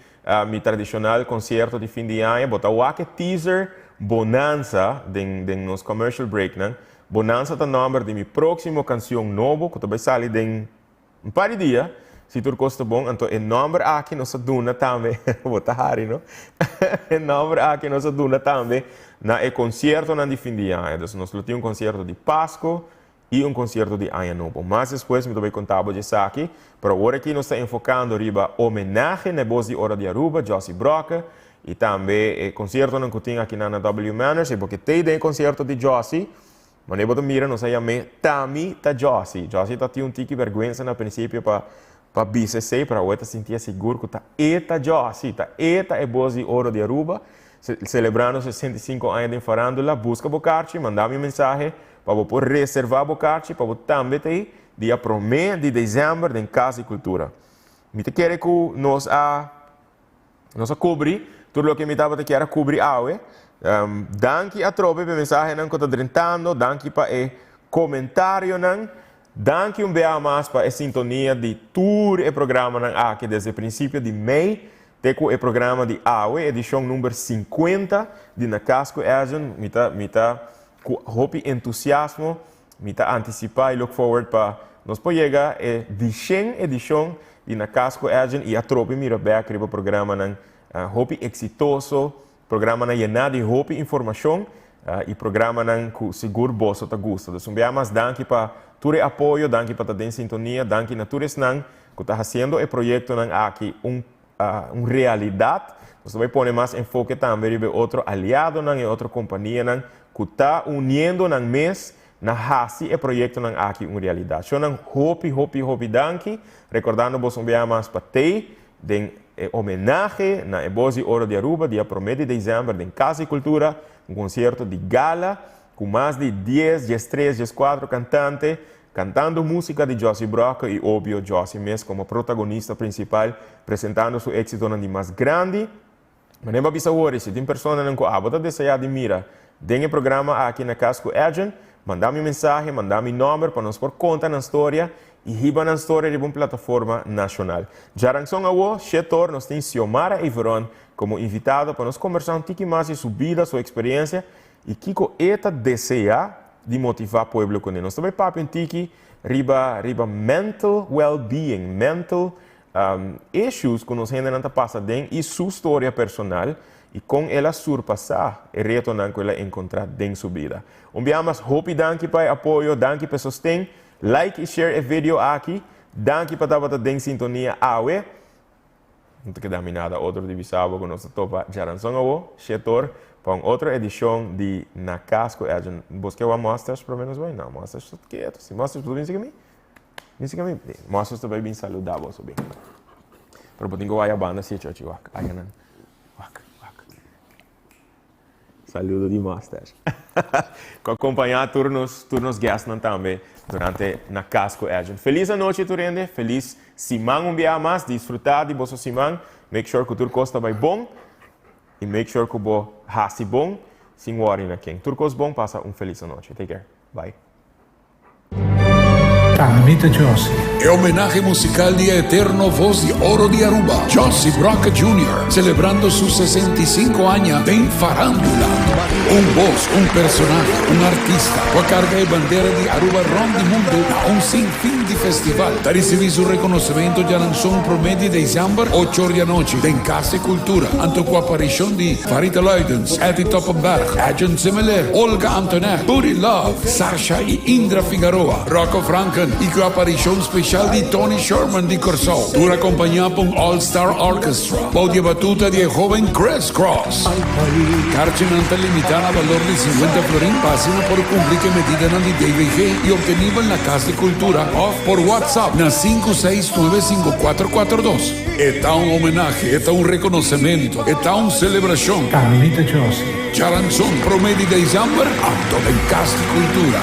[SPEAKER 1] mi tradicional concierto di fin di aña. Bo ta wak e teaser Bonanza den den nos commercial breaknan. Bonanza ta nomber di mi proximo cancion nobo cu ta bay sali den un par di dia, si tur cos ta bon. Anto e nomber aki nos a duna tambe, bo ta hari no? E nomber aki nos a duna tambe na e conciertonan di fin di aña. Dus nos lo tin un concierto di Pasco, i un konsierto di Aña Nobo. Mas despues mi ta bai konta bo djesaki, pero awor aki nos ta enfokando riba homenahe na e bos di oro di Aruba, Jossy Brokke, i tambe e konsiertonan ku tin akinan na W Manor. Si bo ke tei den e konsierto di Jossy, manera bo ta mira nos a yam'é Tami ta Jossy. Jossy ta tin un tiki bèrgwensa na prinsipio pa pa bisa esei, pero awe ta sintié sigur ku ta e ta Jossy, ta e ta e bos di oro di Aruba, selebrando 65 aña den farándula. Buska bo karchi, manda mi un mensahe pa bo por reservá bo karchi pa bo tambe ta ei dia promé di desèmber den Kas di Kultura. Mi ta kere ku nos a nos a kubri tur loke mi tabata kier a kubri awe. Danki atrobe pa e mensahenan ku ta drentando, danki pa e komentarionan, danki un bia mas pa e sintonia di tur e programanan aki desde prinsipio di mei te ku e programa di awe, edishon number 50 di Na Cas ku Edjean. Mi ta mi ta ku hopi entusiasmo Mi ta antisipá i look forward pa nos por yega e di shen edishon di Na Cas ku Edjean i atrobe mira bèk riba programanan hopi eksitoso, programanan yená di hopi informashon i programanan ku sigur boso ta gusta. Dus un bia mas danki pa tur e apoyo, danki pa ta den sintonia, danki na tur esnan ku ta hasiendo e proyektonan aki un un realidat. Nos ta bai pone mas enfoke tambe riba e otro aliadonan, e otro kompanianan ku ta uniendo nan mes na hasi e proyektonan aki un realidat. Shownan hopi hopi hopi danki. Rekordando boso un biaha mas pa tei den e homenahe na e Bos di Oro di Aruba dia promé di desèmber den Kas di Kultura, un konsierto di gala ku mas di dies, diestres, dieskuatro kantante Cantando musica di Jossy Brokke y obvio Jossy mes como protagonista principal presentando su exitonan di mas grandi. Manera bo a bisa wori, si tin personanan cu abo ta desea di mira den e programa aki na Cas cu Edjean, manda mi mensahe, manda mi nomber pa nos por conta nan storia y hiba nan storia riba un plataforma nacional. Djaranson awo, shetor, nos tin Xiomara Everon como invitado pa nos combersa un tiki mas di su bida, su experiencia y kico e ta desea di motivá pueblo kuné. Nos ta bai papia un tiki riba riba mental well being, mental issues ku nos hendenan ta pasa den i su storia personal i kon el a surpasá e retonan ku el a enkontrá den su bida. Un bia mas hopi danki pa e apoyo, danki pa e sosten. Like i share e video aki. Danki pa tabata den sintonia awe. No ta keda mi nada otro di bisa bo ku nos ta topa djaranson awo, shetor, pa un otro edishon di Na Cas ku Edjean. Bos ke wak Mustache prome nos bai? No, Mustache ta ketu. Si Mustache bo ta bin sigi mi? Bin sigi mi? Mustache ta bai bin saluda boso bin. Pero bo tin ku wak ya banda si chochi wak. Ayanan. Wak, wak. Saludo di Mustache. Cu acompaña tur nos tur nos guestnan tambe durante Na Cas cu Edjean. Feliz anochi tur hende, feliz siman un biaha mas, disfruta di boso siman, make sure cu tur cos ta bay bon y make sure cu bo haci bon sin worry na ken. Tur cos bon, pasa un feliz anochi. Take care. Bye.
[SPEAKER 2] Tamita Jossy.
[SPEAKER 3] E homenahe musical di e eterno voz di oro di Aruba, Jossy Brokke Junior, celebrando su 65 aña den farandula. Un voz, un personahe, un artista cu a carga e bandera di Aruba rond di mundo na un sin fin di festival, ta ricibi su reconocimento djaranson prome di december, ocho or di anochi, den Cas di Cultura, anto cu aparicion di Farita Luidens, Etty Toppenberg, Edjean Semeleer, Olga Antonet, Buddy Love, Sasha i Indra Figaroa, Rocco Franken i ku aparishon speshal di Tony Sherman di Kòrsou, tur akompañá pa un All Star Orchestra bou di e batuta di e hóben Chris Cross. Karchinan ta limitá na balor di 50 florin pa asina por kumpli ku e medidanan di DVG i optenibel na Kas di Kultura òf por WhatsApp na 5695442. E ta un homenahe, e ta un rekonosementu, e ta un selebrashon.
[SPEAKER 2] Carlita Josie.
[SPEAKER 3] Charanzon prome di december anto den Cas di Cultura.